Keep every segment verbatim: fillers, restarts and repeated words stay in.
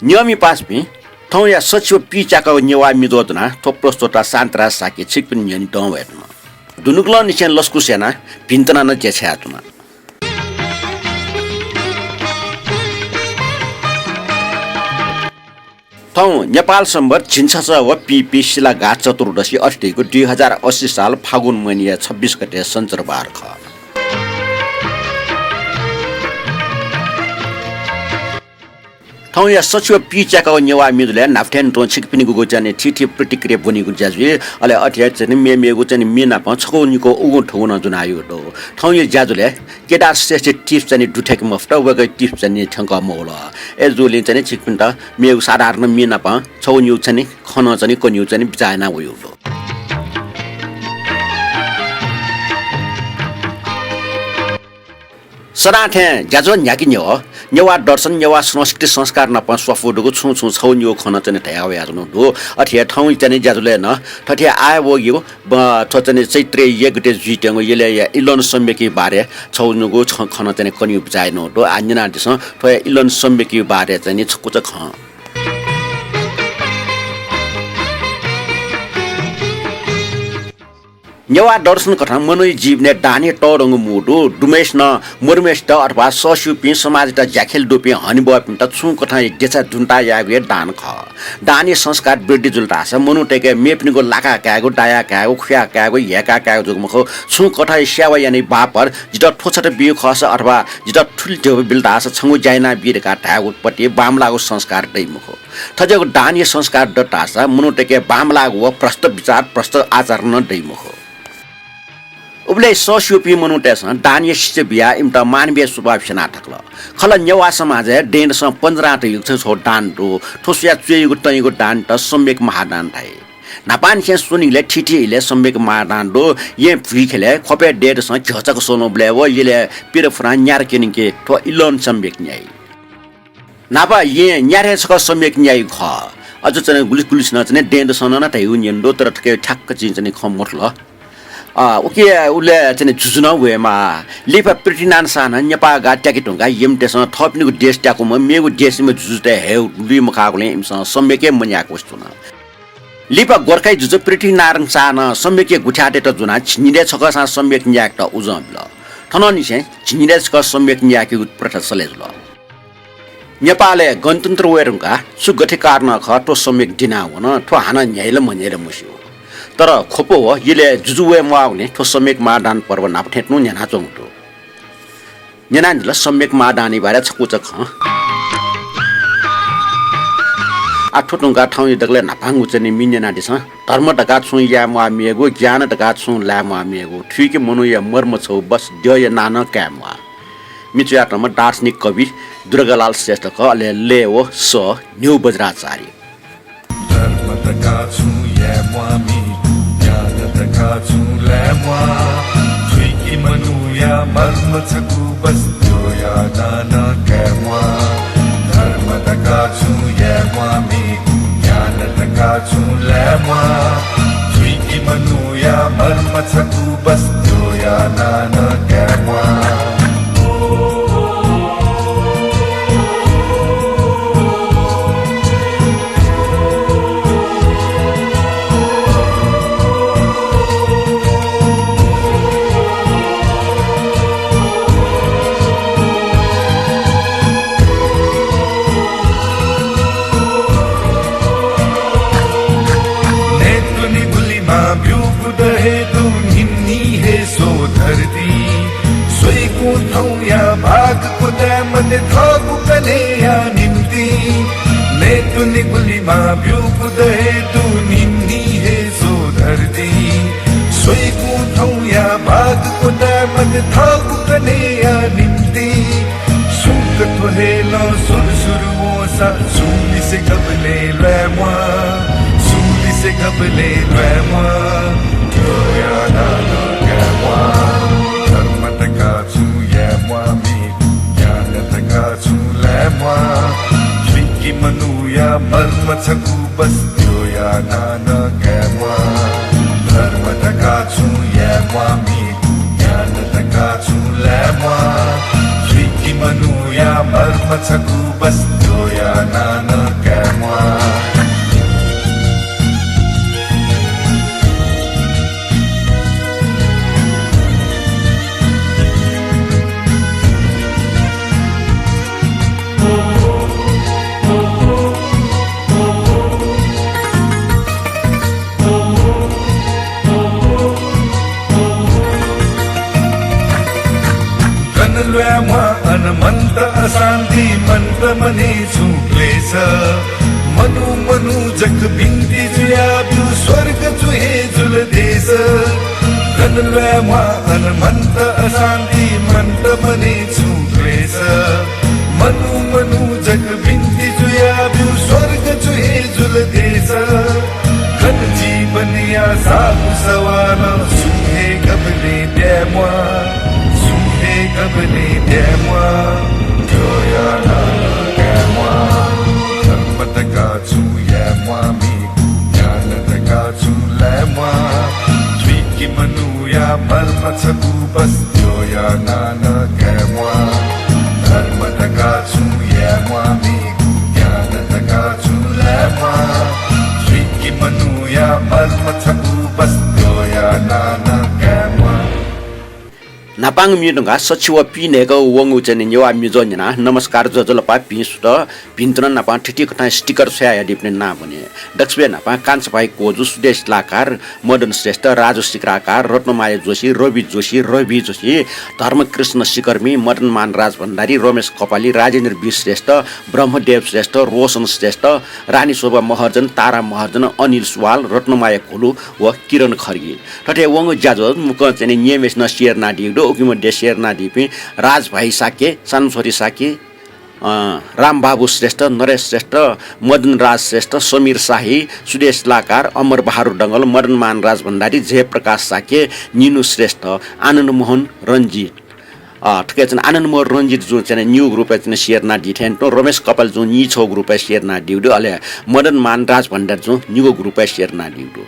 नियमि पासापिं, थौंया सछि व पीच्याकागु नेवाः म्ये दुगु धुनाः थ्व प्रस्तोता शान्तराज शाक्य छिकपिनि न्ह्यःने दं वयाच्वना। दुनुगलंनिसें लसकुस यानाः भिन्तनाः नं ज्या छ्वयाच्वना। थौं नेपाल संवत् झिंछसः व पीपी सिलागा चतुर्दशी अथे धइगु दुई हजार अस्सी साल फागुन महिनाया छब्बिस गते सञ्चरबार खः। थौंया सछि व पीच्याकागु नेवाः म्ये दुलय् न्हापा थें तुं छिकपिनिगु चाहिँ नि थीथी प्रतिक्रिया ब्वनीगु ज्या जुइ। अले अथे हे चाहिँ नि मेमेगु चाहिँ नि म्ये नाप छकू निकू उगु थुगु नं ज्वनाः वयागु दु। थौंया ज्या जुलय् केदार श्रेष्ठ tips चाहिँ नि दुथ्याके मफुत, वय्कःया tips चाहिँ नि थ्यंकः मवल। अय्जूगुलिं चाहिँ नि छिकपिन्त मेगु साधारण म्ये नाप छगू निगू चाहिँ नि खँ नं चाहिँ नि कनेगु चाहिँ नि बिचाः याना वयागु दु। सदां थें ज्याझ्वः न्ह्याके न्ह्यः नेवाः दर्शन, नेवाः संस्कृति संस्कार नाप स्वापू दुगु छुं छुं छगू निगू खँ नं चाहिँ नि धया वयाच्वनागु दु। अथे हे थौं चाहिँ नि ज्या जुलय् नं थथे आः वःगु ब-, थ्व चाहिँ नि चैत्र एक गते जुइत्यंगु यलया इलोन सम्यकया बारे छगू निगू छ-, खँ नं चाहिँ नि कनेगु बिचाः यानागु दु। आः न्यनादिसँ, थ्व इलोन सम्यकया बारे चाहिँ नि छकूचा खँ। नेवाः दर्शन कथं मनूया जीवनय् दान हे तःधंगु मू दु। दुम्हय्सिनं मदुम्हय्सित अथवा सःस्यूपिं समाजयात ज्याखँय् ल्यूपिं हनेबहःपिन्त छुं कथं हे देछाय् दुन्ता यायेगु हे दान खः। दानया संस्कार वृद्धि जुल धाःसा मनूतय्के मेपिनिगु लाका कायेगु, दाया कायेगु, खुया कायेगु, ह्यय्का कायेगु जक मखु, छुं कथं हे सेवा यानागु बापत जितः थ्व छता ब्यू खःसा अथवा जितः थुलि ध्यबा बिल धाःसा छंगु ज्या यानाबी धकाः धायेगु पति बांमलाःगु संस्कार दइ मखु। थज्याःगु दानया संस्कार दत धाःसा मनूतय्के बांमलाःगु व भ्रष्ट विचार, भ्रष्ट आचरण नं दइ मखु। उबलय् सःस्यूपिं मनूतय्सं दानया शिक्षा बियाः इमित मानवीय स्वभाव स्यना थकल। खला नेवाः समाजय् दँय्दसं पञ्जरां धइगु छगू दान दु। थ्व स्वयाः च्वय्गु तंयागु दानयात सम्यक महादान धाइ। न्हापांनिसें स्वनिगलय् थीथी इलय् सम्यक महादान दु। येँ भुइखलय् ख्वपय् दँय्दसं घ्यःचाक स्वन्हुबलय् व यलय् पिर फुनाः न्यारा क्यनीके थ्व इलोन सम्यक न्याइ। न्हापा येँ न्यारा हे छकः सम्यक न्याइगु खः। अझ चाहिँ गुलि गुलिसिनं चाहिँ दँय्दसं नं धइगु न्यने दु, तर थुकी ठ्याक्क चाहिँ चाहिँ खँ मथुल। अ, उकी उबलय् चाहिँ जुजु नं वयेमाः। लिपा पृथ्वीनारायण शाहं नेपाःगा त्याके धुंकाः यमतय्सं थःपिनिगु देश त्याकूम्ह मेगु देशयाम्ह जुजुतय् हये लुइ मखुगुलिं इमिसं सम्यक हे मन्याय्क वयाच्वन। लिपा गोर्खाया जुजु पृथ्वीनारायण शाहं सम्यकया गुथ्याःतय्त ज्वनाः झिंनिदँय् छकःसां सम्यक न्यायेकेत उजं बिल। थनंनिसें झिंनिदँय् छकः सम्यक न्यायेकेगु प्रथा चले जुल। नेपालय् गणतन्त्र वये धुंकाः छु गथे कारणं खः थ्व सम्यक दिनावन, थ्व हानं न्ह्याइ ला मन्ह्याइ ला मस्यू। तर ख्वप व यलय् जुजु वये म्वाःगुलिं थ्व सम्यक महादान पर्व न्हापा थें तुं न्ह्यानाच्वंगु दु। न्यनादिल सम्यक महादानया बारे छकूचा खँ। आः थ्व धुंकाः थौंया दकलय् न्हापांगु चाहिँ नि मि न्यनादिसँ। धर्म धकाः छुं याये म्वाः मेगु, ज्ञान धकाः छुं लाये म्वाः मेगु, थुइके मनूया मर्म छगू बस, द्यःया नां नं काये म्वाः। मि च्वयातःम्ह दार्शनिक कवि दुर्गालाल श्रेष्ठ खः, अले लय् व सः न्ह्यू बज्राचार्य। धर्म धकाः छुं याये म्वाःमि, ज्ञान धकाः छुं लाये म्वाः। थुइके मनूया मर्म छकू बस, द्यःया नां नं काये म्वाः। धर्म धकाः छुं याये म्वाःमि, ज्ञान धकाः छुं लाये म्वाः। थुइके मनूया मर्म छकू बस, द्यःया नां नं काये म्वाः। नयेत्वने गुलि मां ब्यूगु द हे दु, न्हिं न्हिं हे स्व धरती। स्वइगुं थौंया भाग क्वताये मते थःगु कन्हय्या निंतिं। नयेत्वने गुलि मां ब्यूगु द हे दु, न्हिं न्हिं हे स्व धरती। स्वइगुं थौंया भाग क्वताये मते थःगु कन्हय्या निंतिं। सुंक थ्व हे लं सुरु सुरु वंसा, सुं लिसे गबलें ल्वाये म्वाः, सुं लिसे गबलें ल्वाये म्वाः। द्यःया नां नं काये म्वाः। धर्म धकाः छुं याये म्वाःमि, ज्ञान धकाः छुं लाये म्वाः। थुइके मनूया मर्म छकू बस, द्यःया नां नं काये म्वाः। धर्म धकाः छुं याये म्वाःमि, ज्ञान धकाः छुं लाये म्वाः। थुइके मनूया मर्म छकू बस, द्यःया नां नं गन ल्वाये म्वाः अन मन्त अशान्ति, मन्त मने छुं क्लेश। मनू मनू जक बिन्ति जुयाब्यु, स्वर्ग जु हे जुल देश। गन ल्वाये म्वाः अन मन्त अशान्ति, मन्त मने छुं क्लेश। मनू मनू जक बिन्ति जुयाब्यु, स्वर्ग जु हे जुल देश। गन जीवनया सागु सवालं, सुं हे गबलें द्याये म्वाः, सुं हे गबलें द्याये म्वाः, द्यःया नां नं काये म्वाः। धर्म धकाः छुं याये म्वाः मेगु, ज्ञान धकाः छुं लाये म्वाः। जुइके मनूया मर्म छगू बस, द्यःया नां नं काये म्वाः। धर्म धकाः छुं याये म्वाः मेगु, ज्ञान धकाः छुं लाये म्वाः। जुइके मनूया मर्म छगू बस, द्यःया नां नं काये म्वाः। न्हापांगु म्ये धुंकाः सछि व पीन्हय्‌क वंगु चाहिँ नि नेवाः मिजो न्यनाः नमस्कार ज्वजलपा भिं सुत भिंतुना नाप थीथी कथं sticker स्वयाहयादीपिनि नां ब्वने। दकसिबय् न्हापां कान्छा भाइ कोजु, सुदेश लाकार, मदन श्रेष्ठ, राजु सिक्राकार, रत्नमाया जोशी, रवि जोशी, रवि जोशी, धर्मकृष्ण सिकर्मी, मदनमान राजभण्डारी, रमेश कपाली, राजेन्द्र बी श्रेष्ठ, ब्रह्मदेव श्रेष्ठ, रोशन श्रेष्ठ, रानी शोभा महर्जन, तारा महर्जन, अनिल सुवाल, रत्नमाया घोलु व किरण खड्गी। थथे वंगु ज्याझ्वः मुक्कं चाहिँ नि न्येम्हेसिनं share यानादीगु दु। उकी मध्ये share यानादीपिं राज भाइ शाक्य, सानु छोरी शाक्य, अ, रामबाबु श्रेष्ठ, नरेश श्रेष्ठ, मदन राज श्रेष्ठ, समीर शाही, सुदेश लाकार, अमर बहादुर डंगल, मदनमान राजभण्डारी, जयप्रकाश शाक्य, निनु श्रेष्ठ, आनन्द मोहन रञ्जित। अ, थुकी चाहिँ आनन्द मोहन रञ्जित जुं चाहिँ नि निगू group-य् चाहिँ नि share यानादी थें तुं, रमेश कपाल जुं निछगू group-य् share यानादीगु दु, अले मदनमान राजभण्डारी जुं निगू group-य् share यानादीगु दु।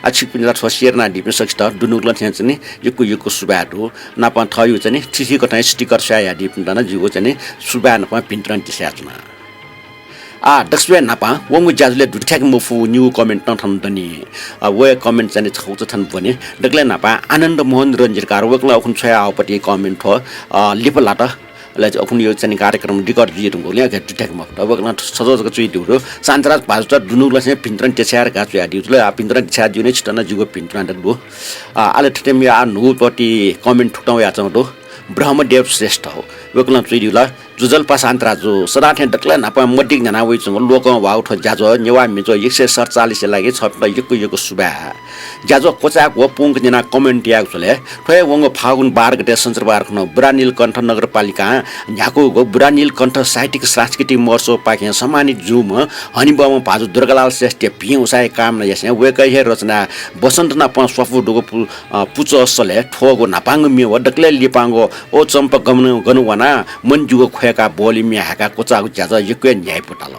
आ, छिकपिन्त थ्व share यानादीपिं सकसित दुनुगलं थें चाहिँ नि यक्व यक्व सुभाय् दु। नापं थःगु चाहिँ नि थीथी कथं sticker स्वयाहयादीपिन्त नं जिगु चाहिँ नि सुभाय् नापं भिंतुना देछानाच्वना। आ, दकसिबय् न्हापां वंगु ज्याझ्वलय् दुथ्याके मफुगु निगू comment नं थन दनि। आ, व हे comment चाहिँ नि छगू चा थन ब्वने। दकलय् न्हापां आनन्द मोहन रञ्जितकार, वय्कलं उखुन्हु छ्वयाहःगु पति comment थ्व, आ, लिपा लात। अले उखुन्हु यो चाहिँ नि कार्यक्रम record जुइ धुंकूगुलिं अथे दुथ्याके मफुत। वय्कलं छजः जक च्वयादीगु दु। शान्तराज भाजुयात दुनुगलंनिसें भिंतुना देछाये धकाः च्वयादीगु दु। आ, भिंतुना देछाये ज्यू नि, छितः नं जिगु भिंतुना दु। आ, अले थथे म्ये आः न्हूगु पति comment थुकथं वयाच्वंगु दु। ब्रह्मदेव श्रेष्ठ, वय्कलं च्वयादीगु ला, ज्वजलपा शान्तराजु, सदां थें दकलय् न्हापां मदिक्क न्ह्याना वयाच्वंगु लोकं ह्वाःगु थ्व ज्याझ्वः नेवाः म्ये ज्वः एक सय सतचालिसया लागि छपिन्त यक्व यक्व सुभाय्। ज्याझ्वः क्वचायेगु व पूवंक न्यनाः comment यायेगु झ्वलय् थ्व हे वंगु फागुन बाह्र गते सञ्चरबार खुन्हु बुरानीलकण्ठ नगरपालिकां न्ह्याकूगु बुरानीलकण्ठ साहित्यिक सांस्कृतिक महोत्सवपाखें सम्मानित जूम्ह हनेबहःम्ह भाजु दुर्गालाल श्रेष्ठया भिं उसाँय् कामना यासें वय्कःया हे रचनाय् बसन्त नापं स्वापू दुगु पु-, अ, पुचः सलय् थ्वःगु न्हापांगु म्ये व दकलय् लिपांगु ओ चम्पा गन, गन वाना मन ज्यूगु ख्वय्काः ब्वलय् म्ये हाय्काः क्वचाःगु ज्याझ्वः यक्व हे न्ह्याइपु ताल।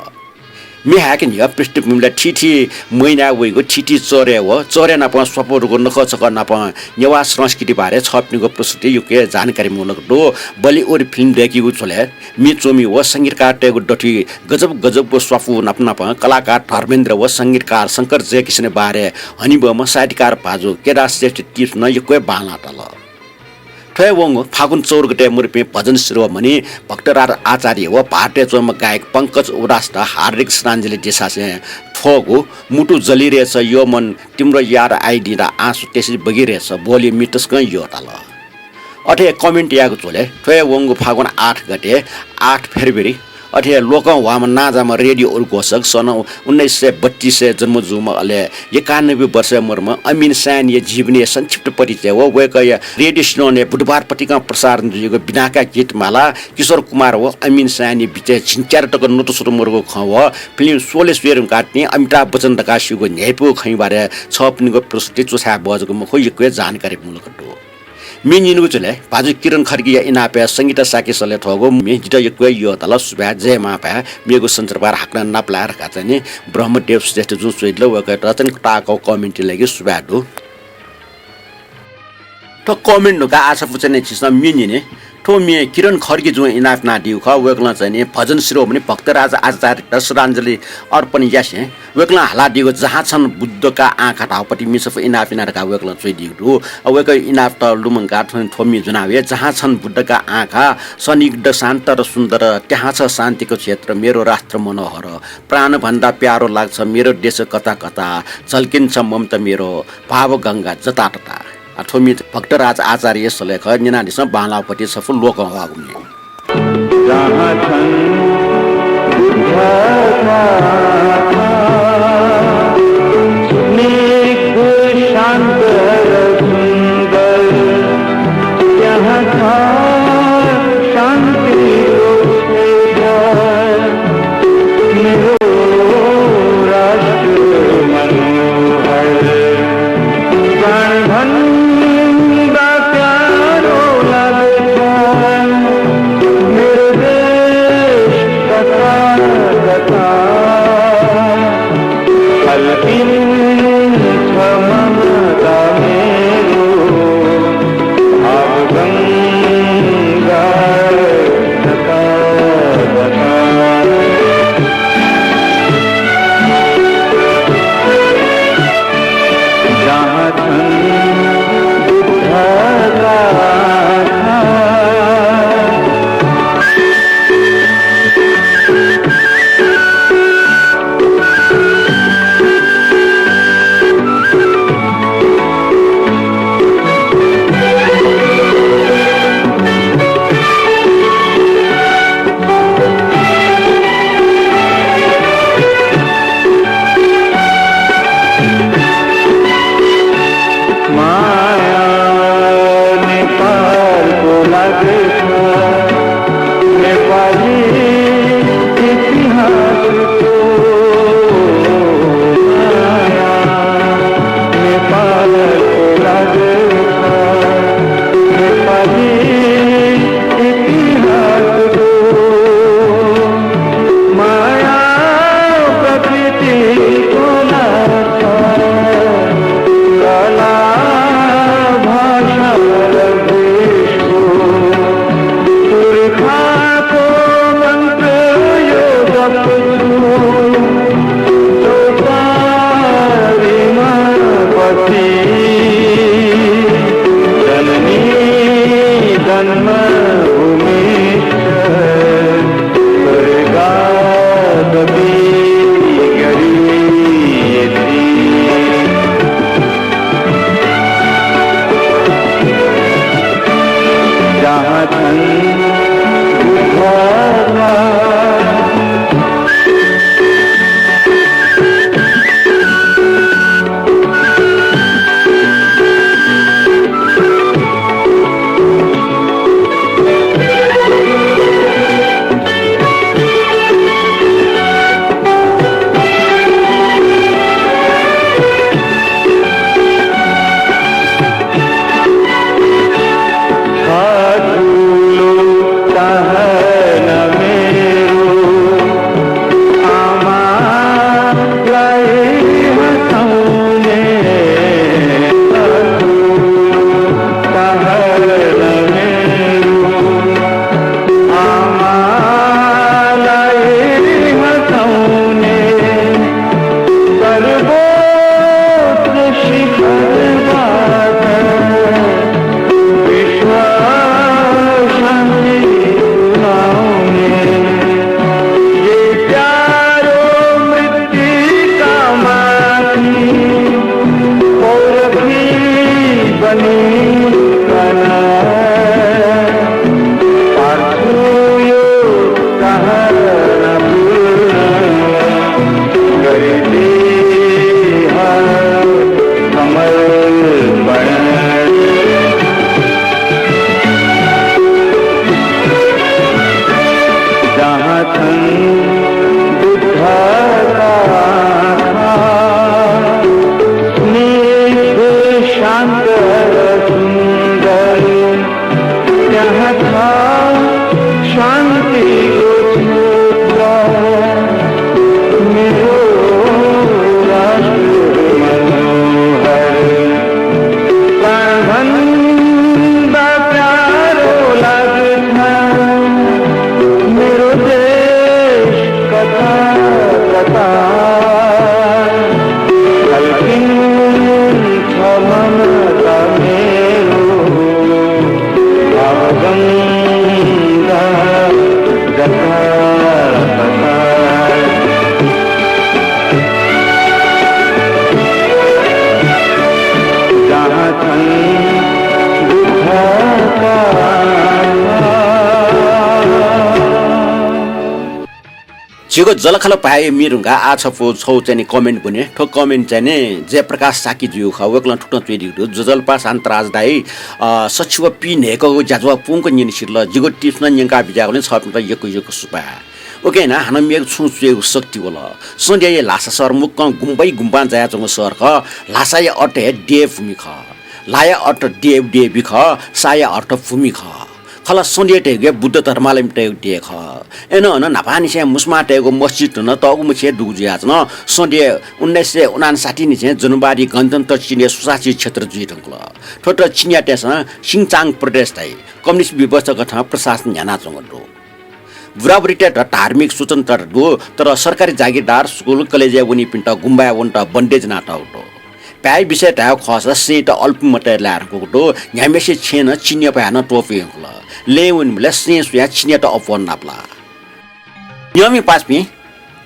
म्ये हाय्के न्ह्यः पृष्ठभूमिला थीथी महिनाय् वइगु थीथी चःह्रे व चःह्रे नापं स्वापू दुगु नखःचखः नापं नेवाः संस्कृति बारे छपिनिगु प्रस्तुति यक्व हे जानकारीमूलक दु। Bollywood film दय्कीगु झ्वलय् म्ये च्वमि व संगीतकारतय्गु दथुइ गजब गजबगु स्वापू नाप नापं कलाकार धर्मेन्द्र व संगीतकार शंकर जयकिशनया बारे हनेबहःम्ह साहित्यकार भाजु केदार श्रेष्ठया tips नं यक्व हे बांलाः ताल। थ्व हे वंगु फागुन चौध गते मुर्पिं भजन सिरोमणि भक्तराज आचार्य व भारतय् च्वंम्ह गायक पंकज उदासयात हार्दिक श्रद्धाञ्जली देछासें थ्वःगु मुटु जलि रहेछ यो मन तिम्रो याद आइदिँदा आँसु तेसी बगि रहेछ ब्वलय् म्ये तसकं यःताल। अथे हे comment यायेगु झ्वलय् थ्व हे वंगु फागुन आठ गते, आठ फेब्रुअरी, अथे हे लोकं ह्वाःम्ह नांजाःम्ह रेडियो उद्घोषक सन् उन्नाइस सय बत्तीसय् जन्म जूम्ह अले एकानब्बे वर्षय् मदुम्ह अमीन सायनीया जीवनीया संक्षिप्त परिचय व वय्कःया रेडियो सिलोनय् बुधबार पतिकं प्रसारण जुइगु बिनाका गीतमाला, किशोर कुमार व अमीन सायनी बिचय् झिंच्यादँ तक नुतुसुतु मदुगु खँ व film शोले स्वये धुंकाः तिनि अमिताभ बच्चन धकाः स्यूगु न्ह्याइपुगु खँया बारे छपिनिगु प्रस्तुति च्वछाये बहःजक मखु, यक्व हे जानकारीमूलक दु। म्ये न्यनेगु झ्वलय् भाजु किरण खड्गीया इनापय् संगीता शाक्य सलय् थ्वःगु म्ये जितः यक्व हे यःताल, सुभाय्, जय मांभाय्, मेगु सञ्चरबार हाकनं नापलाये धकाः चाहिँ नि ब्रह्मदेव श्रेष्ठ जुं च्वयादिल, वय्कःयात चाहिँ नि तःधंगु comment-या लागि सुभाय् दु। थ्व comment धुंकाः आः छपु चाहिँ नि झीसं म्ये न्यने। थ्व म्ये किरण खड्गीजुं इनाप यानादीगु खः। वय्कलं चाहिँ नि भजन शिरोमणि भक्तराज आचार्ययात श्रद्धाञ्जलि अर्पण यासें वय्कलं हालादीगु जहाँ छन् बुद्ध का आँखा धाःगु पति म्ये सफू इनाप याना धकाः वय्कलं च्वयादीगु दु। अ, वय्कःया इनापत लुमंकाः थ्व, थ्व म्ये ज्वनाः वये। जहाँ छन् बुद्ध का आँखा, सन्निग्ध शान्त र सुन्दर, त्यहाँ छ शान्तिको क्षेत्र, मेरो राष्ट्र मनोहर, प्राणभन्दा प्यारो लाग्छ मेरो देश कता कता, झल्किन्छ ममता मेरो भावगंगा जतातता। आ, थ्व म्ये भक्तराज आचार्यया सलय् खः, न्यनादिसँ बांलाःगु पति सफू लोकंह्वाःगु म्ये। जहाँ छन् बुद्ध का आँखा, स्निग्ध शान्त र सुन्दर, त्यहाँ छ शान्तिको क्षेत्र, मेरो राष्ट्र मनोहर, प्राणभन्दा प्यारो लाग्छ मेरो देश झीगु जलखाला भाय् म्ये धुंकाः आः छपु छगू चाहिँ नि comment ब्वने। थ्व comment चाहिँ नि जयप्रकाश शाक्य जु खः, वय्कलं थुकथं च्वयादीगु दु। ज्वजलपा शान्तराज दाइ, अ, सछि व पीं न्हय्कःगु ज्याझ्वः पूवंक न्यने सिधल। जिगु tips नं न्यंका बिज्याःगुलिं छःपिन्त यक्व यक्व सुभाय्। OK, हानं मेगु छुं च्वयेगु शक्ति वल। सन्ध्या हे ल्हासा शहर मुक्कं गुम्बाइ गुम्बां जाया च्वंगु शहर खः। ल्हासाया अर्थ हे देवभूमि खः। ल्हाया अर्थ देव देवी खः, साया अर्थ भूमि खः। खला सन्ध्या धयागु हे बुद्ध धर्मावलम्बीतय्गु देय् खः। अय्नं अन न्हापांनिसें मुस्मांतय्गु मस्जिद नं तःगु मछि हे दुगु जुयाच्वन। सन्ध्या उन्नाइस सय उनान्साठी निसें जनवादी गणतन्त्र चिनया सुशासित क्षेत्र जुइ धुंकल। थ्व त चिनियातय्सं सिङचाङ प्रदेश धाइ। कम्युनिस्ट व्यवस्थाकथं प्रशासन न्ह्यानाच्वंगु दु। बुराबुरीतय्त धार्मिक स्वतन्त्रता दु, तर सरकारी जागिरदार, स्कुल, कलेजय् वनीपिन्त गुम्बाय् वनेत बन्देज यानातःगु दु। भाय् विषय धायेगु खःसा सेंयात अल्पमतय् लाये धुंकूगु दु। न्ह्याम्हेसिया छेँनं चिनियापाखें नं त्वपुइ धुंकल। लँय् वनीबलय् सें स्वयाः चिनियात अप्वः नापलाः। नियमित पासापिं,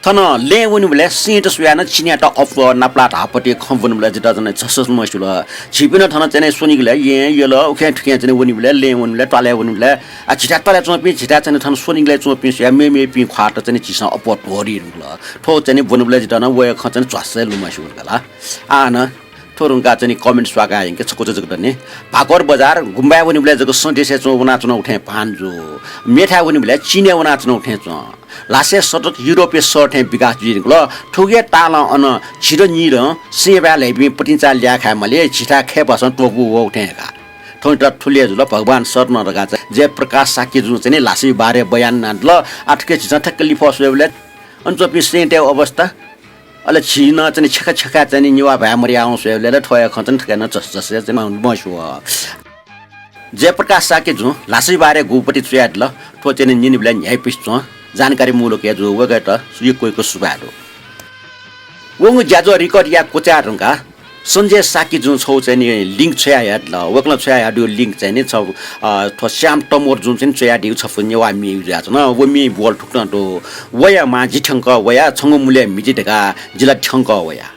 थन लँय् वनीबलय् सेंयात स्वयाः नं चिनियात अप्वः नापलाः धाःपति खँ ब्वनीबलय् जितः चाहिँ नि झसस मस्यूल। झीपिं नं थन चाहिँ नि स्वनिगलय् येँ, यल, उखें थुखें चाहिँ नि वनीबलय्, लँय् वनीबलय्, त्वालय् वनीबलय्, आ, झीथाय् त्वालय् च्वंपिं, झीथाय् चाहिँ नि थन स्वनिगलय् च्वंपिं स्वयाः मेमेपिं ख्वाःत चाहिँ नि झीसं अप्वः त्वःरी धुंकल। थ्व चाहिँ नि ब्वनीबलय् जितः नं वया खँ चाहिँ नि झ्वासय् लुमस्यूगु खला। आः नं थ्व धुंकाः चाहिँ नि comment स्वाकाः यंके छकूचा जक दनि। भाकोर बजार गुम्बाय् वनीबलय् जक सन्ध्या देशय् च्वं वनाच्वनागु थें भान जू। मेथाय् वनीबलय् चिनय् वनाच्वनागु थें च्वं। ल्हासय् सडक युरोपया शहर थें विकास जुइ धुंकल। थुकिया तालं अन झिदँ निदँ सेंबाय् ल्हाइपिं पतिंचा ल्याः खाये माली, झीथाय् खय् भासं त्वपुगु वःगु थें हे का। थौंयात थुलि हे जुल, भगवान शरण धकाः चाहिँ जयप्रकाश शाक्य जुं चाहिँ नि ल्हासाया बारे बयान यानादिल। आः थुकी झीसं ठ्याक्क लिफः स्वयेबलय् अन च्वंपिं सेंयातय्गु अवस्था, अले झी नं चाहिँ नि छेँखा छेँखाय् चाहिँ नि नेवाः भाय् मदयावं स्वयेबलय् ला थ्वया खँ चाहिँ नि थुकी नं झसझस चाहिँ नि मस्यू। जयप्रकाश शाक्य जुं ल्हासाया बारे गुपति च्वयादिल, थ्व चाहिँ नि न्यनीबलय् न्ह्याइपुसे च्वं, जानकारीमूलक हे जू, वय्कःयात यक्व यक्व सुभाय् दु। वंगु ज्याझ्वः record याये क्वचाये धुंकाः सञ्जय शाक्य जुं छगू चाहिँ नि link छ्वयाहयादिल। वय्कलं छ्वयाहयादीगु link चाहिँ नि छगू, अ, थ्व श्याम तमोर जुं चाहिँ नि च्वयादीगु छपु नेवाः म्ये जुयाच्वन। व म्ये ब्वल थुकथं दु। वया मां जि थ्यंक वया, छंगु मुलय् म्हिति धकाः जि ला थ्यंक वया।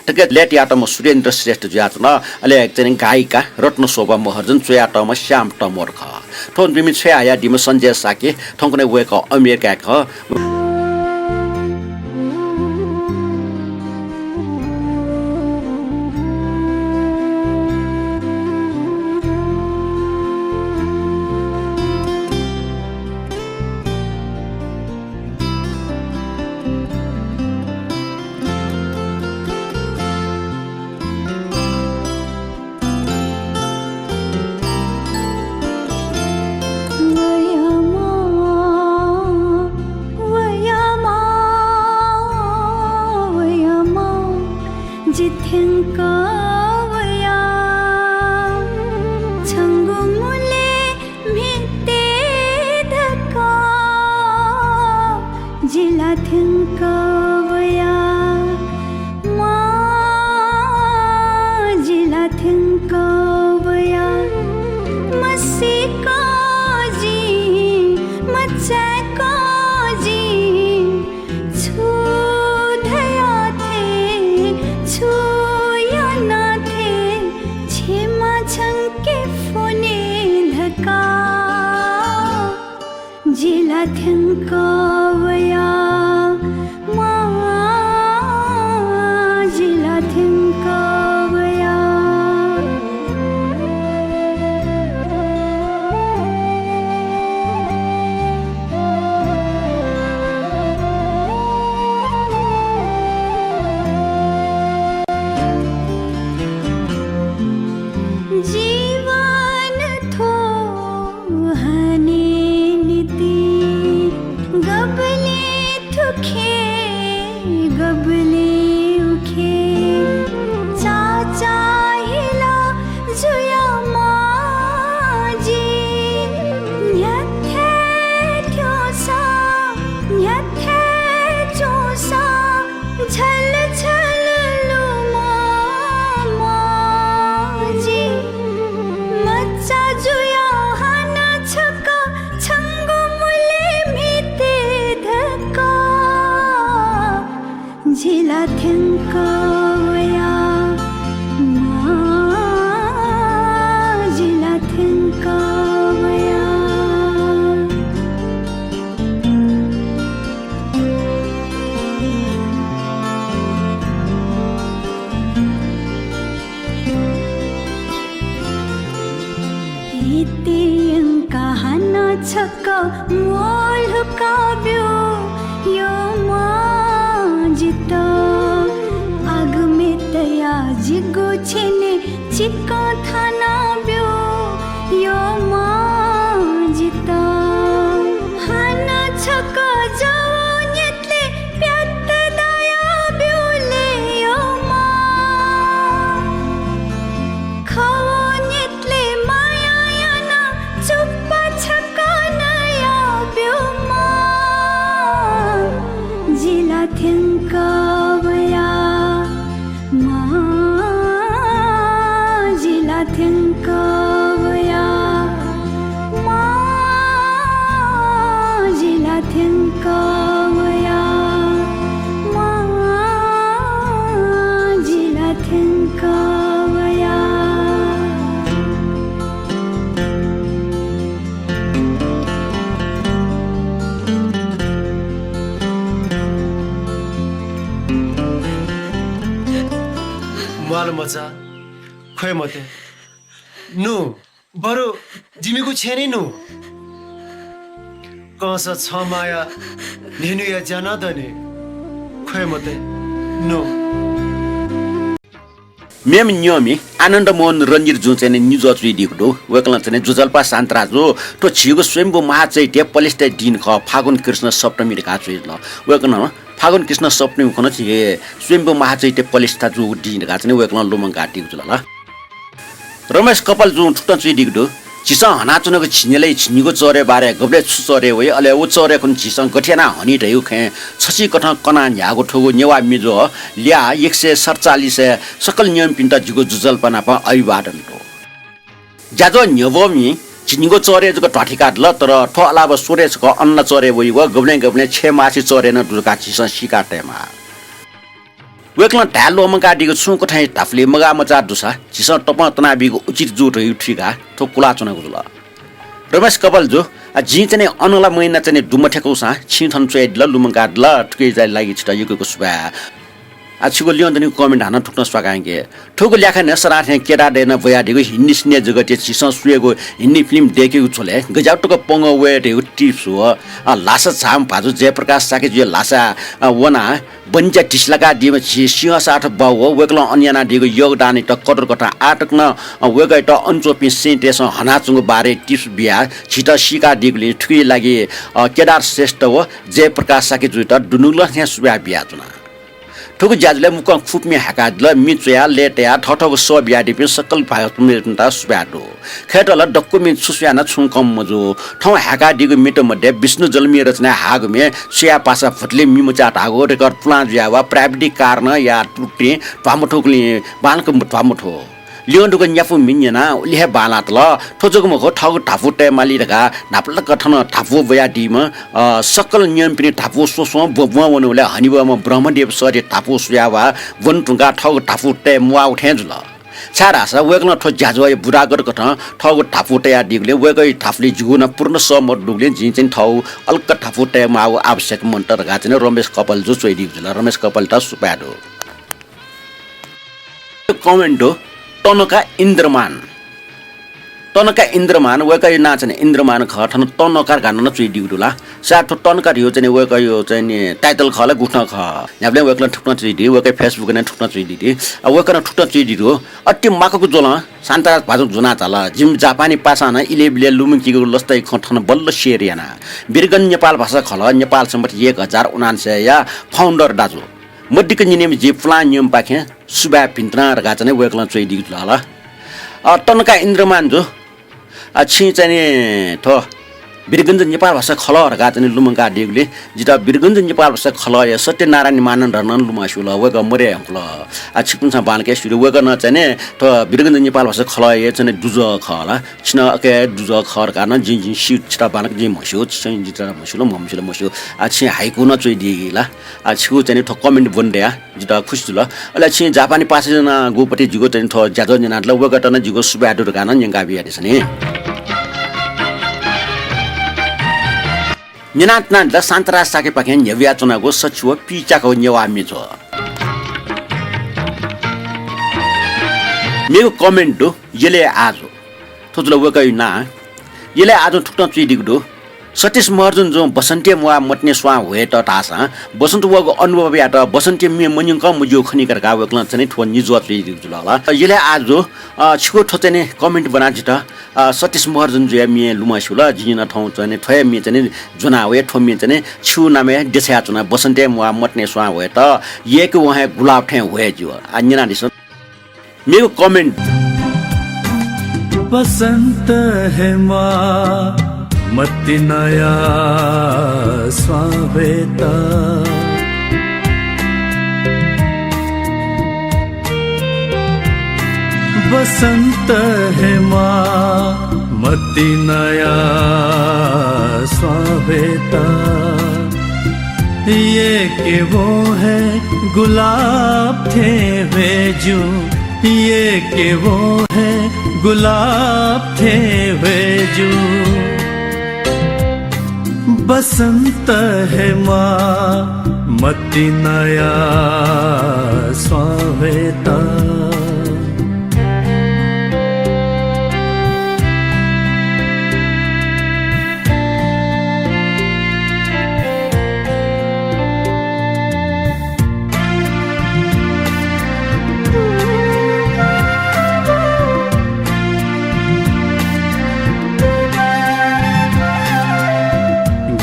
थुकी लय् तयातःम्ह सुरेन्द्र श्रेष्ठ जुयाच्वन। अले चाहिँ नि गायिका रत्नशोभा महर्जन च्वयातःम्ह श्याम तमोर खः। थ्व जिमि छ्वयाहयादीम्ह सञ्जय शाक्य, थौंकन्हय् वय्कः अमेरिकाय् खः। वयामा, वयामा, वयामा, जि थ्यंक वया। छंगु मुलय् म्हिते धकाः जि ला थ्यंक वया। मां, जि ला थ्यंक वया। मसीक जिं, मचाय्क जिं, छु धया थें, छु याना थें, क्षमा छंके फ्वने धकाः जि ला थ्यंक वया। मां, जि ला थ्यंक वया। जीवन थ्व हने निंतिं गबलें थुखे, गबलें उखे, चाचाहिला जुया मां जि। न्ह्याथे थ्यंसा, न्ह्याथे च्वंसा, झल झल लुमं मां जि। मचा जुयाः हानं छकः छंगु मुलय् म्हिते धकाः जि ला थ्यंक वया। मां, जि ला थ्यंक वया। छकः म्वःल्हुका ब्यु यःमां जितः। आगमय् तयाः जिगु छेनय् चिकं थाना ब्यु यःमां जितः। हानं छकः जव न्यतले प्यात दाया ब्यु ले यःमां। खव न्यतले माया याना चुप्पा छकः नया ब्यु मां। जि ला थ्यंक वया मां, जि ला थ्यंक वया मां, जि ला थ्यंक वया मां, जि ला थ्यंक वया। म्वाल मचा, ख्वये मते। नु, बरु जिमिगु छेँय् नु। कंस छमाया न्हय्‌न्हुया ज्या नं दनि। ख्वये मते। नु। मेम्ह न्यंम्ह आनन्द मोहन रंजितजुं चाहिँ नि निद्वः च्वयादीगु दु। वय्‌कलं चाहिँ नि ज्वजलपा शान्तराजु, थ्व झीगु स्वयम्भू महाचैत्य पलिस्था दिं खः, फागुन कृष्ण सप्तमी धकाः च्वयादिल। वय्‌कलं फागुन कृष्ण सप्तमी खन झी स्वयम्भू महाचैत्य पलिस्था जूगु दिं धकाः चाहिँ नि वय्‌कलं लुमंकादीगु जुल ला। रमेश कपालजुं थुकथं च्वयादीगु दु। झीसं हनाच्वनागु झिंन्यलय् झिंनिगू चःह्रे बारे गबलय् छु चःह्रे वइ, अले व चःह्रे खन झीसं गथे यानाः हनी धयागु खँय् छसिकथं कनाः न्ह्याःगु थुगु नेवाः मिजो ल्याः एक सय सतचालिसय् सकल न्यंपिन्त जिगु ज्वजलपा नाप अभिवादन दु। ज्याझ्वः न्ह्यब्वःमि झिंनिगू चःह्रे जक ध्वाथुइकादिल, तर थ्व अलावा स्वरे छकः अन्ना चःह्रे वइ व गबलें गबलें छय्‌मासे चःह्रे नं दु धकाः झीसं सीका तयेमाः। वय्‌कलं धाये ल्वःमंकादीगु छुं कथंया धापुलिइ मगाः मचाः दुसा झीसं तपं तनाबीगु उचित जू धइगु थुइकाः थ्व कुलाच्वनागु जुल। रमेश कपालजु, आ, जिं चाहिँ नि अन ला मयाना चाहिँ नि दुमथ्यंकूसां छिं थन च्वयादिल, लुमंकादिल, थुकिया लागि छितः यक्व यक्व सुभाय्। आ, छिगु ल्यं दनिगु comment हानं थुकथं स्वाकायंके। थुगु ल्याखा न्ह्यः सरां थें केदार दाइनं ब्वयादीगु हिन्दी सिने जगतय् झीसं स्वयेगु हिन्दी film दय्‌केगु झ्वलय् गज्याःगु तक पंगः वये धइगु tips व, आ, ल्हासा झाःम्ह भाजु जयप्रकाश शाक्यजुया ल्हासाय्, आ, वनाः बन्च्या धिसिलाकादीम्ह झी सिंहसार्थ बाउ व वय्‌कलं अन यानादीगु योगदानयात कदरकथं आः तक नं, अ, वय्‌कःयात अन च्वंपिं स्वयातय्‌सं हनाच्वंगु बारे tips बियाः झीत सीकादीगुलिं थुकिया लागि, अ, केदार श्रेष्ठ व जयप्रकाश शाक्यजुयात दुनुगलंनिसें सुभाय् बियाच्वना। थुगु ज्याझ्वलय् मुक्कं खुपिं हाय्‌कादिल, मि च्वयाः, लय् तयाः, थःथःगु सः बियादीपिं सकल भाजु मय्‌जुपिन्त सुभाय् दु। खय्‌त ला दक्वमिं छु स्वयाः नं छुं कम मजू। थौं हाय्‌कादीगु मित मध्ये विष्णु जलमी रचनाय् हाःगु म्ये स्वयाः पासा भुतले मिमचा धाःगु record पुलां जुयाः वा प्राविधिक कारणं या त्रुटिं ध्वामथूगुलिं बांलाक ध्वामथू। ल्यं दुगु न्यापु म्ये न्यनाः उलि हे बांलातल। थ्व जक मखु, थःगु धापू तयेमाली धकाः न्हापालाक थन धापू ब्वयादीम्ह, अ, सकल न्यंपिनि धापू स्वस्वं ब्वब्वं वनबलय् हनेबहःम्ह ब्रह्मदेव सरया धापू स्वयाः वा ब्वने धुंकाः थःगु धापू तये म्वाःगु थें जुल। छाय्‌धाःसा वय्‌कलं थ्व ज्याझ्वःया बुरागत कथं थःगु धापू तयादीगुलिं वय्‌कःया धापुलिइ जिगु नं पूर्ण सहमत दुगुलिं जिं चाहिँ थःगु अलग धापू तये माःगु आवश्यक मन्त धकाः चाहिँ रमेश कपालजु च्वयादीगु जुल। रमेश कपालयात सुभाय् दु। Comment दु, तनका इन्द्रमान। तनका इन्द्रमान, वय्‌कःया नां चाहिँ इन्द्रमान खः, थन तनका धकाः नं च्वयादीगु दु ला। सायद थ्व तनका धइगु चाहिँ वय्‌कःया चाहिँ नि title खः ला गुथें खः। न्ह्याबलें वय्‌कलं थुकथं च्वयादी, वय्‌कःया Facebook नं थुकथं च्वयादी। आ, वय्‌कलं थुकथं च्वयादी दु। अति माकुक ज्वलं शान्तराज भाजु ज्वनाः झाल। जिमि जापानी पासां नं इलय् बिलय् लुमंकीगु लसताया खँ थन बल्ल share याना। वीरगंज नेपाल भाषा खलः, नेपाल संवत् एक हजार उनान्सयया founder दाजु। मदिक्क न्यनेम्ह जि पुलां न्यंम्हपाखें सुभाय् भिंतुना धकाः चाहिँ वय्‌कलं च्वयादीगु जुल हला। अ, तनका इन्द्रमान जु, अ, छिं चाहिँ नि थ्व वीरगंज नेपाल भाषा खलः धकाः चाहिँ नि लुमंकादीगुलिं जितः वीरगंज नेपाल भाषा खलःया सत्यनारायण मानन्धरं नं लुमंस्यू ला, वय्‌कः मदये धुंकल। अ, छिकपिन्सं बांलाक स्यू दु, वय्‌कः नं चाहिँ नि थ्व वीरगंज नेपाल भाषा खलःया चाहिँ नि दुजः खः ला। छिं नं अथे दुजः खः धकाः नं जिं, जिं स्यू, छितः बांलाक जिं म्हस्यू, छिं जितः म्हस्यू ला, म्हमस्यू ला म्हस्यू। अ, छिं हाइकु नं च्वयादी ला। अ, छिगु चाहिँ नि थ्व comment ब्वने दयाः जितः खुसी जुल। अले छिं जापानी पासा ज्वनागुपति जिगु चाहिँ नि थ्व ज्याझ्वः न्यनादिल, वय्‌कःयात नं जिगु सुभाय् दु धकाः नं न्यंका बियादिसँ नि। न्यनाच्वनादिल शान्तराज शाक्यपाखें न्ह्यब्वयाच्वनागु सच्छि व पिच्याकःगु नेवाः म्ये च्वः। मेगु comment दु, यलय् आजु। थ्व जुल वय्‌कःया नां। यलय् आः जुं थुकथं च्वइदीगु दु। सतीश महर्जन जुं बसन्ते म्वाः मतिना स्वां ह्वयेत धाःसां बसन्त वःगु अनुभवयात बसन्ते म्ये मन्यंकं मज्यू खनी का धकाः वय्कलं चाहिँ थ्व निज्वः च्वइदीगु जुल हला। यलय् आः जु, अ, छिगु थ्व चाहिँ comment ब्वनाः जितः, अ, सतीश महर्जन जुया म्ये लुमंसिल, जिं नं थौं चाहिँ थ्व हे म्ये चाहिँ ज्वना वये, थ्व म्ये चाहिँ छिगु नामय् देछाया च्वना, बसन्ते म्वाः मतिना स्वां ह्वयेत, यय्के वं हे गुलाब थें ह्वये ज्यू। आः न्यनादिसँ। मेगु comment। बसन्त हे म्वाः मतिनाया स्वां ह्वयेत। बसन्त हे म्वाः मतिनाया स्वां ह्वयेत। यय्के वं हे गुलाब थें ह्वये ज्यू, यय्के वं हे गुलाब थें ह्वये ज्यू। बसन्त हे म्वाः मतिनाया स्वां ह्वयेत।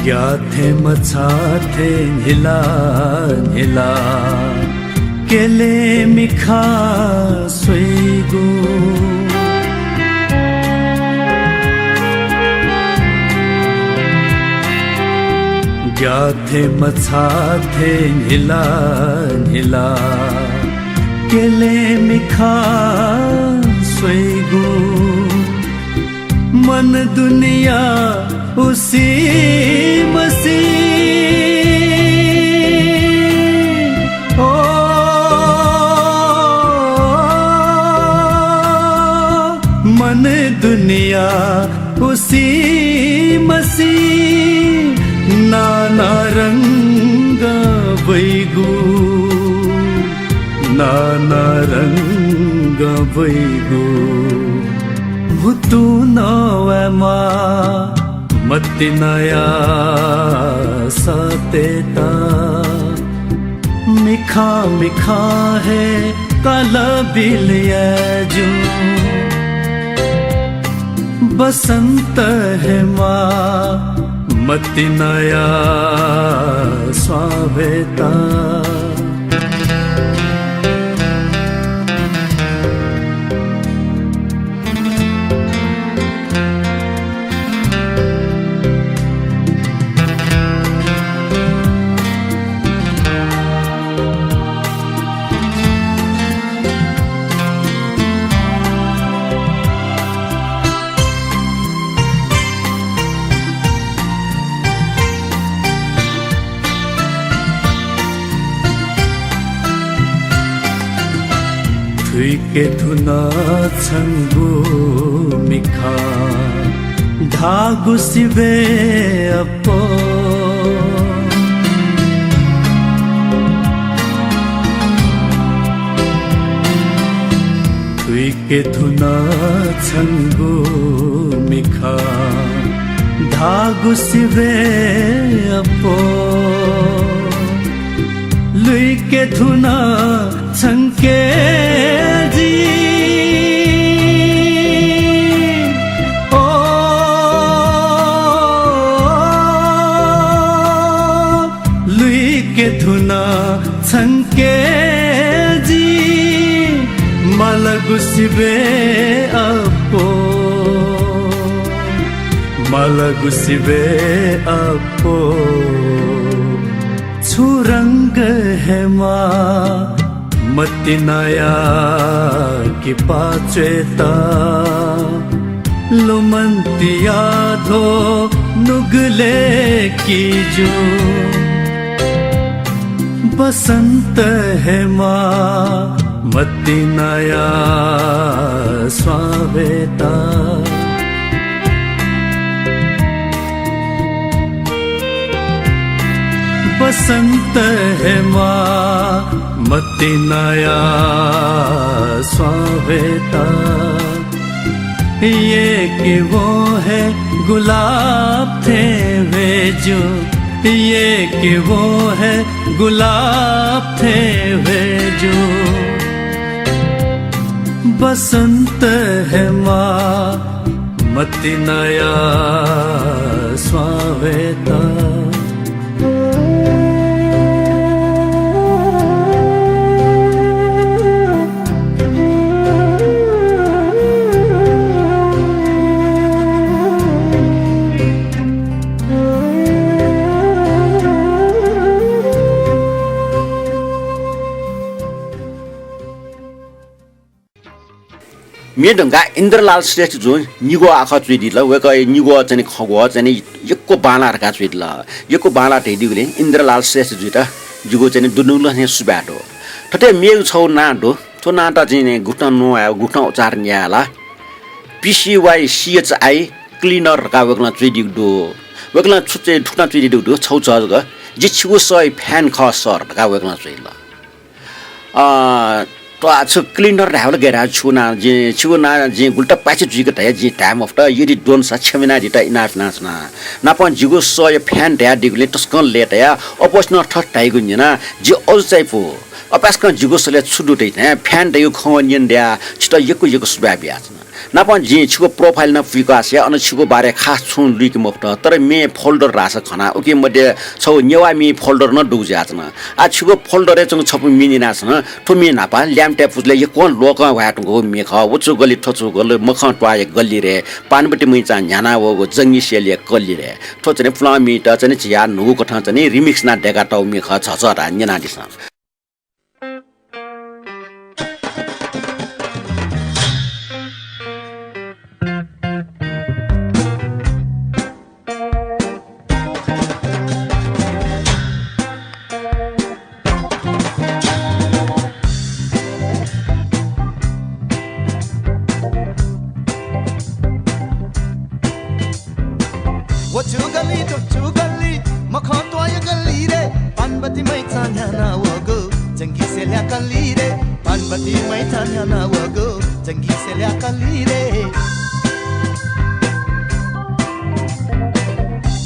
ग्याःथें मछाःथें न्हिला न्हिला क्यले मिखा स्वइगु। ग्याःथें मछाःथें न्हिला न्हिला क्यले मिखा स्वइगु। मन दुनिया उसी मसी। ओ, मन दुनिया उसी मसी। नाना रंग वइगु, नाना रंग वइगु। म्हुतुं नवायेमा मतिनाया सःतेत। मिखां मिखां हे कालबिल याये ज्यू। बसन्त हे म्वाः मतिनाया स्वां ह्वयेत। थुइके धुन छंगु मिखा धाःगु सिबय् अप्वः। थुइके धुन छंगु मिखा धाःगु सिबय् अप्वः। लुइके धुन छंके जि। ओ, लुइके धुन छंके जि। मालागु सिबय् अप्वः, मालागु सिबय् अप्वः। छु रंग हे म्वाः मतिनाया किपा च्वयेत। लुमन्तिया धो नुगलय् कि जू। बसन्त हे म्वाः मतिनाया स्वां ह्वयेत। बसन्त हे म्वाः मतिनाया स्वां ह्वयेत। ये कि वो है गुलाब थे हुए जो, ये कि वो है गुलाब थे हुए जो, बसंत है माँ मति नया स्वावेता। म्ये धुंकाः इन्द्रलाल श्रेष्ठ जुं निगू आखः च्वयादिल। वय्कःया निगू चाहिँ नि खँग्वः चाहिँ नि यक्व बांलाः धकाः च्वयादिल। यक्व बांलाः धयादीगुलिं इन्द्रलाल श्रेष्ठ जुयात जिगु चाहिँ नि दुनुगलंनिसें सुभाय् दु। थथे मेगु छगू नां दु। थ्व नांत जिं गुकथं न्ववाये, गुकथं उच्चारण याये ला? P C Y C H I, cleaner धकाः वय्कलं च्वयादीगु दु। वय्कलं छु चाहिँ थुकथं च्वयादीगु दु, छगू छगू जक, जि छिगु सःया fan खः सर धकाः वय्कलं च्वयादिल। अ, थ्व छु cleaner धायेबलय् गय् धाये, छिगु नां जिं, छिगु नां जिं गुलि तक पाय्छि जुइक धया जिं धाये मफुत, यदि दु नि सा क्षमा यानादित, इनाप यानाच्वना। नापं जिगु सःया fan धयादीगुलिं तसकं लय्ताया, अप्वःसिनं थथे धाइगु न्यना, जि अजू चायापु। अपाय्सकं जिगु सलय् छु दु धइथें fan धइगु खँ न्यनादिया, छितः यक्व यक्व सुभाय् बियाच्वना। नापं जिं छिगु profile नं पुइकाः स्वया, अन छिगु बारे खास छुं लुइके मफुत, तर म्ये folder धाःसा खना, उकी मध्ये छगू नेवाः म्ये folder नं दुगु जुयाच्वन। आः छिगु folder-य् च्वंगु छपु म्ये न्यनाच्वन। थ्व म्ये न्हापा ल्याय्म्हतय् पुचलय् यक्वं लोकं ह्वाये धुंकूगु म्ये खः। व छु गल्ली, थ्व छु गल्ली, मखंत्वाःया गल्ली रे, पानबती मैचां न्ह्यानावःगु जंगी सेलया गल्ली रे। थ्व चाहिँ नि पुलांम्हं म्येत चाहिँ नि झियाः न्हूगु कथं चाहिँ नि remix यानाः दय्कातःगु म्ये खः, झःझः धाः न्यनादिसँ। व छु गल्ली, थ्व छु गल्ली, मखंत्वाःया गल्ली रे, पानबती मैचां न्ह्यानावःगु जंगी सेलया गल्ली रे, पानबती मैचां न्ह्यानावःगु जंगी सेलया गल्ली रे।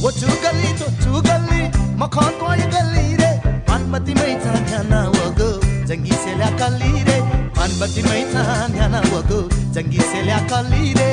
व छु गल्ली, थ्व छु गल्ली, मखंत्वाःया गल्ली रे, पानबती मैचां न्ह्यानावःगु जंगी सेलया गल्ली रे, पानबती मैचां न्ह्यानावःगु जंगी सेलया गल्ली रे।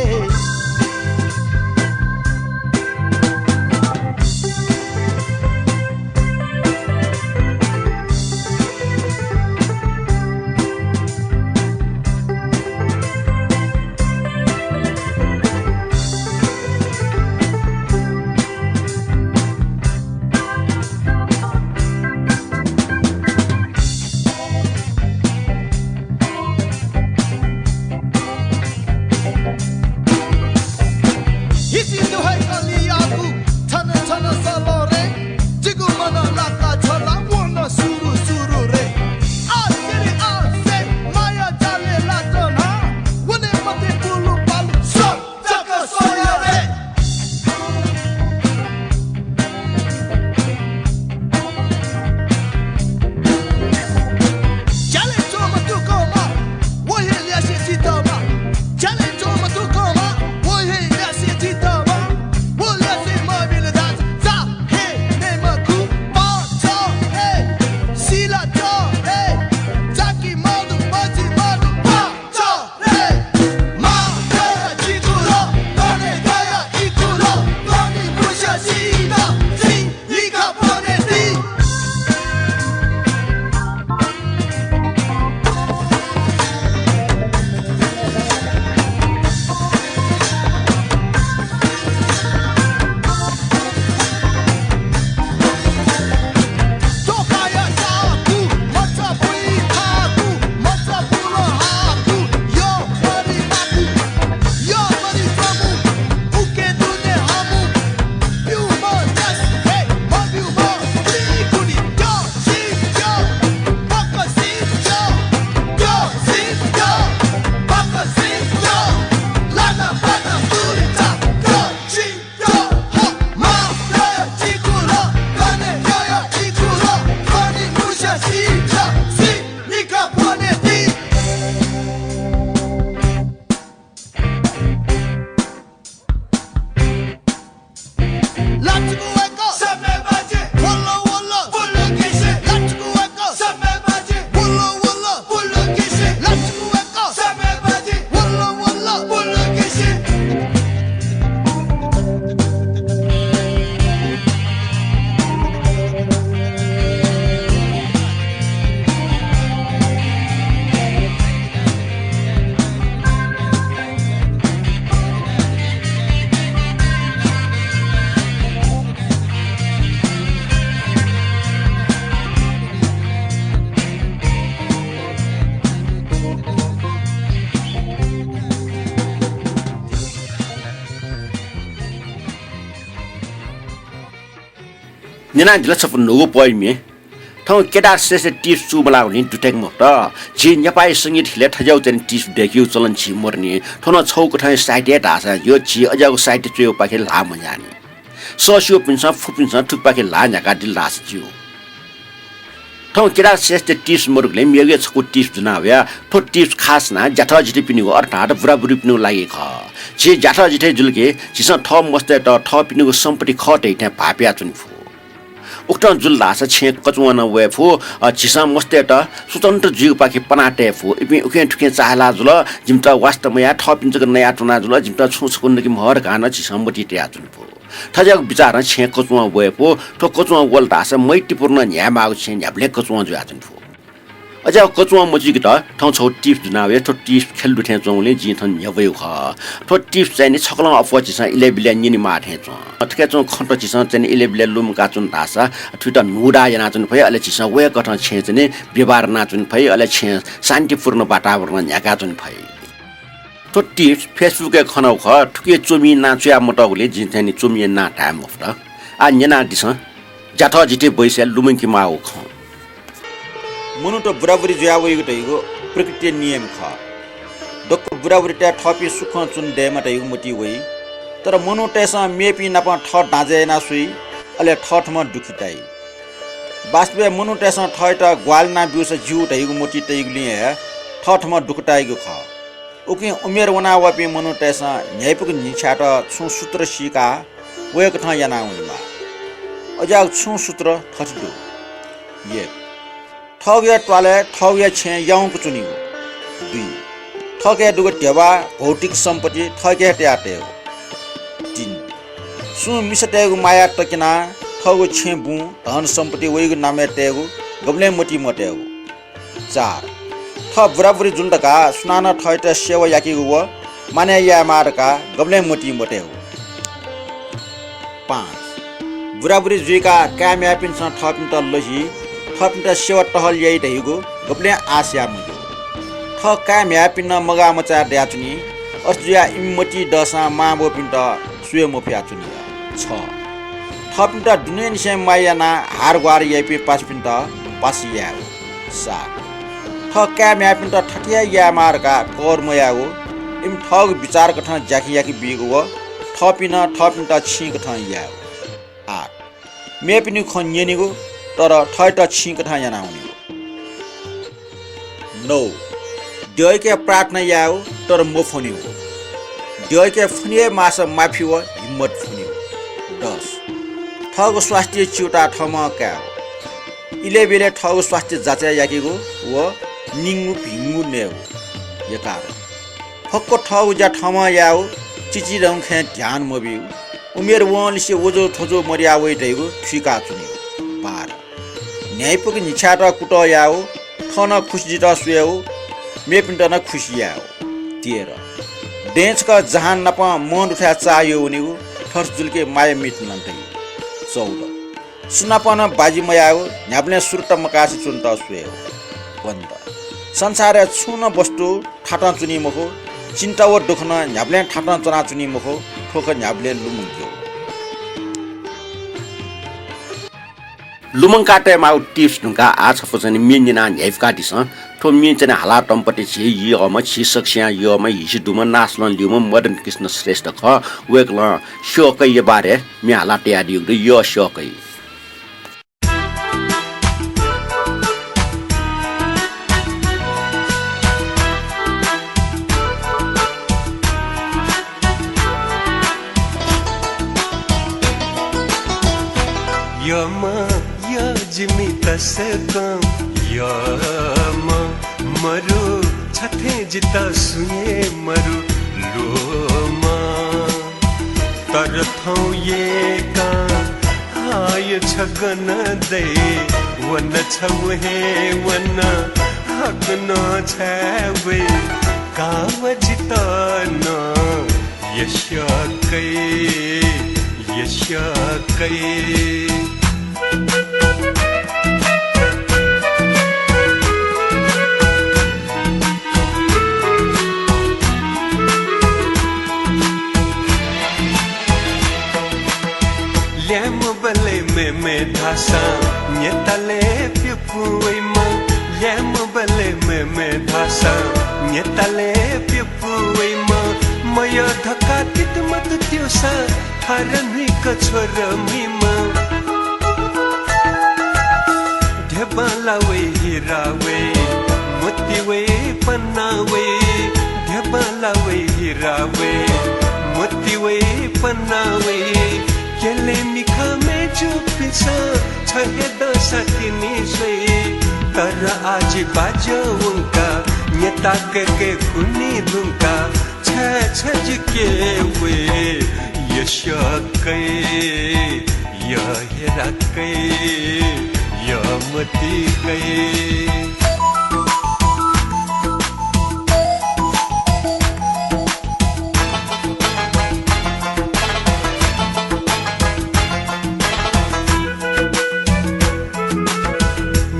न्यनादिल छपु न्हूगु poem। थौं केदार श्रेष्ठ tips चूमलाःगुलिं दुथ्याके मफुत। झी नेपाःया संगीत हिलय् थज्याःगु चाहिँ tips दय्केगु चलन झी मदुनि। थ्व नं छगू कथंया साहित्य हे धाःसा ज्यू, झी अज्याःगु साहित्य च्वयेगुपाखे ल्हाः मज्याःनि। सःस्यूपिन्सं फुपिन्सं थुकिपाखे ल्हाः न्ह्याकादिल धाःसा ज्यू। थौं केदार श्रेष्ठ tips मदुगुलिं मेगु हे छकू tips ज्वना वया। थ्व tips खास यानाः ज्याथःजिथेपिनिगु अर्थात् बुराबुरीपिनिगु लागि खः। झी ज्याथःजिथे जुल कि झीसं थः मस्तय्त थःपिनिगु सम्पत्ति खः धइथें भाःपियाच्वने फु। उकथं जुल धाःसा छेँय् कचुवां नं वये फु। अ, झीसं मस्तय्त स्वतन्त्र जुइगुपाखे पना तये फु। इपिं उखें थुखें चाःहिला जुल, जिमित वास्ता मयाः थःपिं जक नयाच्वना जुल, जिमित छुं छकू नके म्ह धकाः नं झीसं मतिइ तयाच्वने फु। थज्याःगु बिचारं छेँय् कचुवां वये फु। थ्व कचुवां वल धाःसा मैत्रीपूर्ण न्ह्यायेमाःगु छेँय् न्ह्याबलें कचुवां जुयाच्वने फु। अज्याःगु कचुवां मजुइकेत थौं छगू tips ज्वना वया। थ्व tips ख्यलदु थें च्वंगुलिं जिं थन न्ह्यब्वयागु खः। थ्व tips चाहिँ नि छकलं अप्वः झीसं इलय् बिलय् न्यनेमाः थें च्वं। थुकिया च्वंगु खँत झीसं चाहिँ नि इलय् बिलय् लुमंकाच्वन धाःसा थुइत न्हूदाः यानाच्वने फइ, अले झीसं वय्कःथं छेँय् चाहिँ नि व्यवहार यानाच्वने फइ, अले छेँय् शान्तिपूर्ण वातावरण न्ह्याकाच्वने फइ। थ्व tips Facebook-य् खनागु खः, थुकिया च्वमिया नां च्वया मतःगुलिं जिं चाहिँ नि च्वमिया नां धाये मफुत। आः न्यनादिसँ, ज्याथःजिथे बय्सय् लुमंकेमाःगु खँ। मनूत बुराबुरी जुया वइगु धइगु प्रकृतिया नियम खः। दक्व बुराबुरीतय् थःपिं सुखं च्वने दयेमा धइगु मतिइ वइ। तर मनूतय्सं मेपिं नाप थः दाँजय् याना स्वइ, अले थःथम्हं दुःखी ताइ। वास्तवय् मनूतय्सं थःत ग्वाहालि याना ब्यूसा ज्यू धइगु मतिइ तइगुलिं हे थःथम्हं दुःख ताइगु खः। उकिं उमेर वनावःपिं मनूतय्सं न्ह्याइपुक न्हिच्छायेत छुं सूत्र सीकाः वय्कथं याना वनेमाः। अज्याःगु छुं सूत्र थथे दु। एक, थःगुया त्वालय् थःगुया छेँ याउँक च्वनीगु। दुई, थःके दुगु ध्यबा भौतिक सम्पत्ति थःके हे तया तयेगु। तीन, सुं मिसातय्गु माया तक्यनाः थःगु छेँ बुँ धन सम्पत्ति वइगु नामय् तयेगु गबलें मतिइ मतयेगु। चार, थः बुराबुरी जुल धकाः सुनानं थःत सेवा याकेगु व मानय् यायेमाः धकाः गबलें मतिइ मतयेगु। पाँच, बुराबुरी जुइकाः काय् म्ह्याय्‌पिन्सं थःपिन्त लहि, थःपिन्त सेवा टहल याइ धइगु गबलें आश याये मज्यू। थः काय् म्ह्याय्‌पिं नं मगाः मचाय् दयाच्वनी, अथे जुयाः इमि मतिइ दःसां मांबौपिन्त स्वये मफयाच्वनी। छ, थःपिन्त दुनेंनिसें माया यानाः हारग्वाहार याइपिं पासापिन्त पासा यायेगु। सात, थः काय् म्ह्याय्‌पिन्त थथे हे यायेमाः धकाः कर मयायेगु, इमि थःगु बिचार कथं ज्याखँ याके बीगु व थःपिं नं थःपिन्त छिं कथं यायेगु। आठ, मेपिनिगु खँ न्यनेगु, तर थःत छिं कथं याना वनेगु। नौ, द्यःके प्रार्थना यायेगु, तर मफ्वनेगु। द्यःके फ्वने हे माःसा माफी व हिम्मत फ्वनेगु। दस, थःगु स्वास्थ्य च्यूताः थःम्हं कायेगु। इलय् ब्यलय् थःगु स्वास्थ्य जाँचय् याकेगु व निंगु भिंगु नयेगु। एघार, फक्व थःगु ज्या थःम्हं यायेगु, चिचिधंगु खँय् ध्यान मबीगु, उमेर वंनिसें व ज्व थ्व ज्व मदया वइ धइगु थुइका च्वनीगु। बाह्र, न्ह्याइपुक न्हिच्छायेत कुतः यायेगु, थः नं खुसि जुइत स्वयेगु, मेपिन्त नं खुसि यायेगु। तेह्र, दँय् छकः जहान नाप मं दुथाय् चाःह्यू वनीगु, थथे जुल कि माया मित नन्तइ। चौध, सुनाप नं बाजी मयायेगु, न्ह्याबलें सुरता मकासे च्वनेत स्वयेगु। पन्ध्र, संसारय् छुं नं वस्तु थातं च्वनी मखु, चिन्ता व दुःख नं न्ह्याबलें थातं च्वनाच्वनी मखु, थ्व खँ न्ह्याबलें लुमंकेगु। लुमंका तयेमाःगु tips धुंकाः आः छपु चाहिँ नि म्ये न्यनाः न्ह्याइपुकादिसँ। थ्व म्ये चाहिँ नि हालातःम्ह पति झी यःम्ह, झी सकसियां यःम्ह, हिसि दुम्ह, नासलं ल्यूम्ह मदन कृष्ण श्रेष्ठ खः। वय्कलं स्यःकैया बारे म्ये हाला तयादीगु दु, यः स्यःकै। यःम्ह, यः जिमि तसकं यःम्ह, मरु छथें जितः सुं हे मरु ल्वःम्ह। तर थौं यय्काः हाय छगू नं दइ, व नं छगू हे व नं हाकनं छाय् वइ, का व जितः नं यः स्यःकै, यः स्यःकै। ल्याय्म्ह बलय् मेमे धाःसां न्यतालय् प्यपु वइमा, ल्याय्म्ह बलय् मय् मय् धाःसां न्यतालय् प्यपु वइमा, मयः धकाः तितमत त्यूसा थारा न्हुइक छ्वर मुइमा। ध्यबां ला वइ हिरा वइ, मोती वइ पन्ना वइ, ध्यबां ला वइ हिरा वइ, मोती वइ पन्ना वइ। क्यलय् मिखा मय्जुपिन्सं छ हे दँसा तिनि स्वइ। तर आः जि बाज्या वंका, न्यता कय्के कुने धुंका, छाय् छ जिके वइ। यः स्यः कइ, यः हिरा कइ, यः मोती कइ।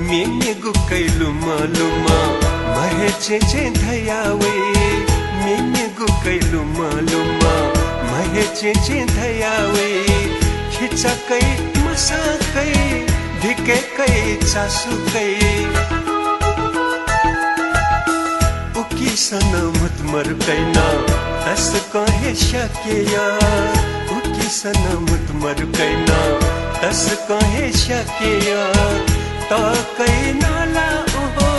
मेमेगु कइ लुमं लुमं, म्हय् चें चें धया वइ। मेमेगु कइ लुमं लुमं, म्हय् चें चें धया वइ। खिचा कइ, मसां कइ, धिके कइ, चासु कइ। उकिसनं म्हुतुमरु कइनं तसकं हे स्याकेया। उकिसनं म्हुतुमरु कइनं तसकं हे स्याकेया। तकइनं ला ओहो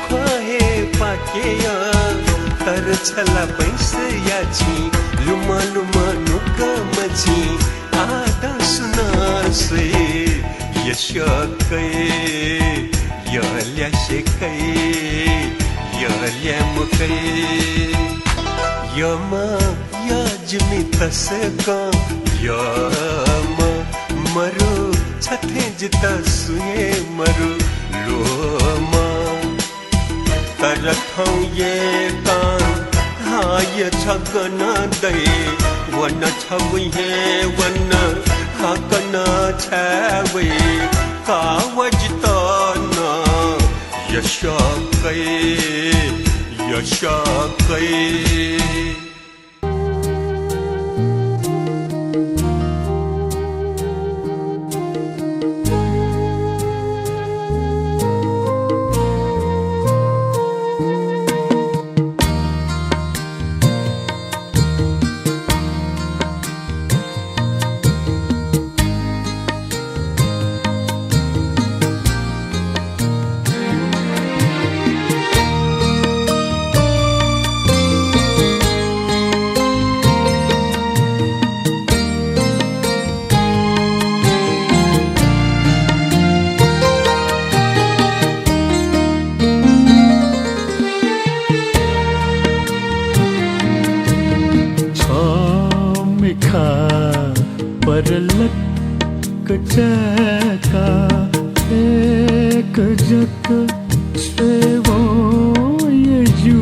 ख्वाः हे पाकेया। तर छला बैंसया छिं लुमं लुमं नुगः मछिं आः दँ सुनं स्वइ। यः स्यः कइ, यः ल्यासे कइ, यः ल्याय्म्ह कइ। यःम्ह, यः जिमि तसकं यःम्ह, मरु छथें जितः सुं हे मरु ल्वःम्ह। तर थौंया कां हाय् छगः नं दइ, व नं छगू हे वन, हाकनं छाय् वइ, का व जितः नं। यः स्यः कइ, यः स्यः कइ। छम्ह मिखा परलक चय्का एक जक स्वयेवं यजु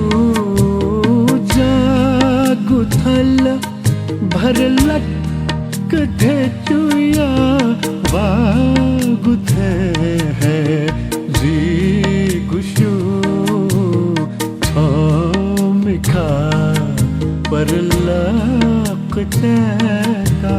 जाःगु थल भरलक थें च्वया वाःगु थें हे जुइगु स्यू। छम्ह मिखा परलक चय्का।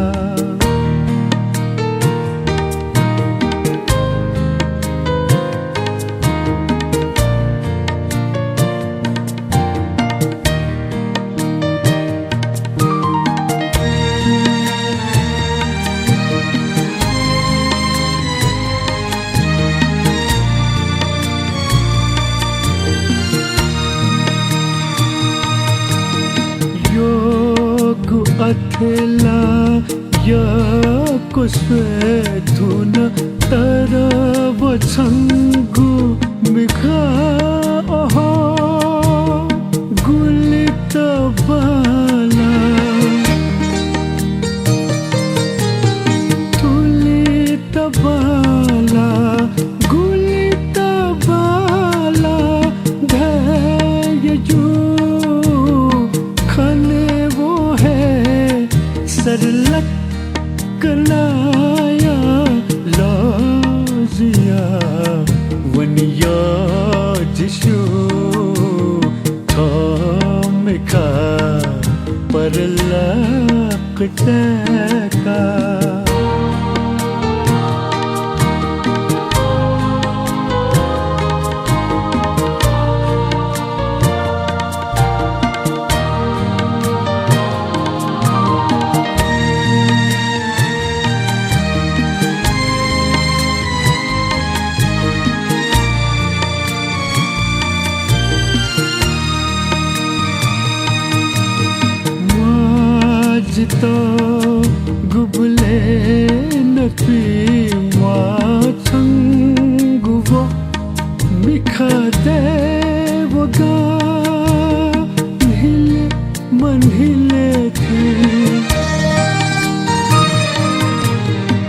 यःगु अथे ला यक्व स्वये धुन, तर व छंगु मिखा अहो गुलि तःबाला, गुलि तःबाला, गुलि तःबाला धयागु खनेवं हे सरलक नाया लजिया वनिया जिशु। छम्ह मिखा परलक चय्का। देवगा न्हिले मन्हिले थें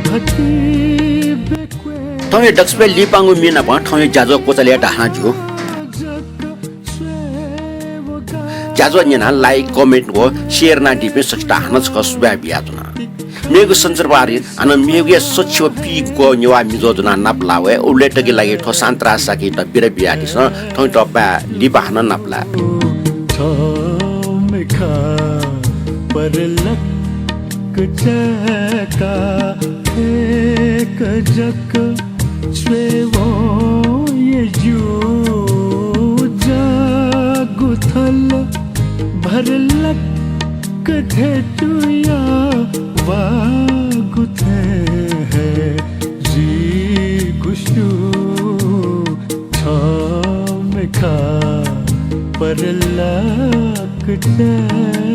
भति बेक्वे थौंया दक्वसिबय् लिपांगु म्ये नाप थौंया ज्याझ्वः क्वचाले यायेत हानं ज्यू। ज्याझ्वः न्यनाः like, comment व share यानादीपिं सकसितं हानं छकः सुभाय् बियाच्वना। मेगु सञ्चरवारी हानं मेगु हे स्वच्छि व पीगु नेवाः मिजो ज्वनाः नापलाः वये। उबलय् तक लागि थ्व शान्तराज शाक्ययात बिदा बियादिसँ। थौंयात बाय्, लिपा हानं नापलाये। थःम्हय् खः परलोक चय्का थेक जक च्वय्वं हे ज्यू। जःगु थल भरलक धेतुया वाःगु थें हे जुइगु स्यू। थःम्हय् खः परलोक चय्का